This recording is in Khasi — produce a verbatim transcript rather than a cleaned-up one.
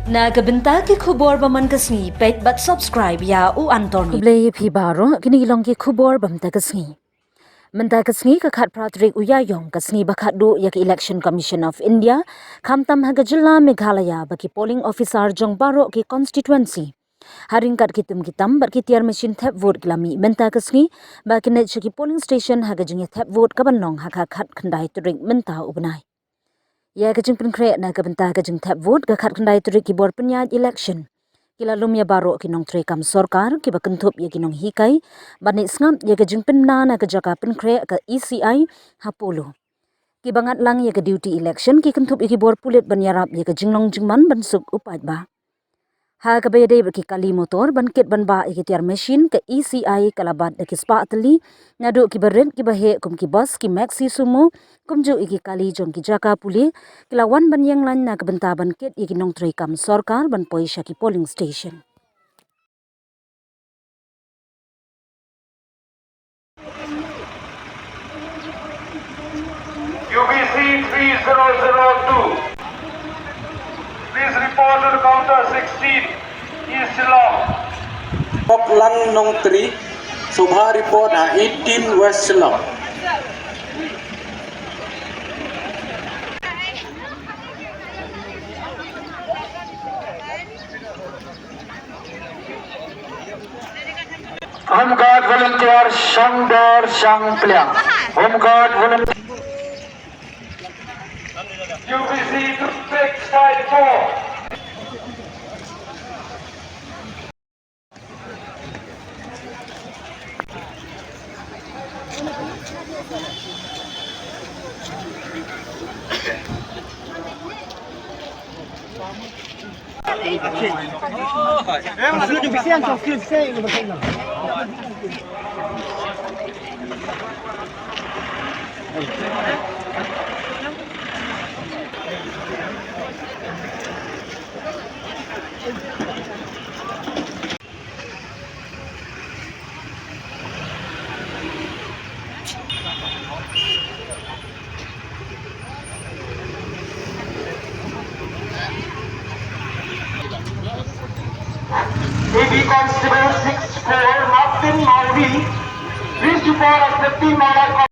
Na ka bynta ki khubor ba man ka sngi, peit bad subscribe ïa U Anthony. Khublei ïa phi baroh, kine ki long ki khubor ba mynta ka sngi. Mynta ka sngi ka khatphra tarik u Ïaïong, ka sngi ba khatduh ïa ka Election Commission of India, khamtam ha ka jylla Meghalaya, ba ki polling officer jong baroh ki constituency, ha ryngkat ki tum ki tam bad ki tiar machine thep vote ki la mih mynta ka sngi, ba kin leit sha ki polling station ha ka jingïathep vote ka ban long ha ka khatkhyndai tarik mynta u bnai. Ïa ka jingpynkhreh na ka bynta ka jingthep vote ka khatkhyndai tarik ki bor pynïaid election ki la lum ïa baroh ki nongtrei kam sorkar, kiba kynthup ïa ki nonghikai, ban leit sngap ïa ka jingpynbna na ka jaka pynkhreh ka E C I ha Polo. Kiba ngat lang ïa ka duty election ki kynthup ïa ki bor pulit ban ïarap ïa ka jinglong jingman ban suk u paidbah. Ha kaba ïadei bad ki kali motor ban kit ban bah ïa ki tiar machine, ka E C I ka la bat da ki spah tylli, naduh kiba rit kiba heh kum ki bus, ki maxi sumo, kumjuh ïa ki kali jong ki jaka pule, ki la wan ban ïeng lain na ka bynta ban kit ïa ki nongtrei kam sorkar ban poi sha ki polling station. U B C three zero zero two. Please report to the counter sixteen, East Shillong. Pok Lang Nongtri, Sobha report ha eighteen West Shillong. Home Guard volunteer, shong dor, shong pliang. Home Guard volunteer. U B C two six five four. A B Constable six four, Martin Mawri, please report as fifteen Mawri.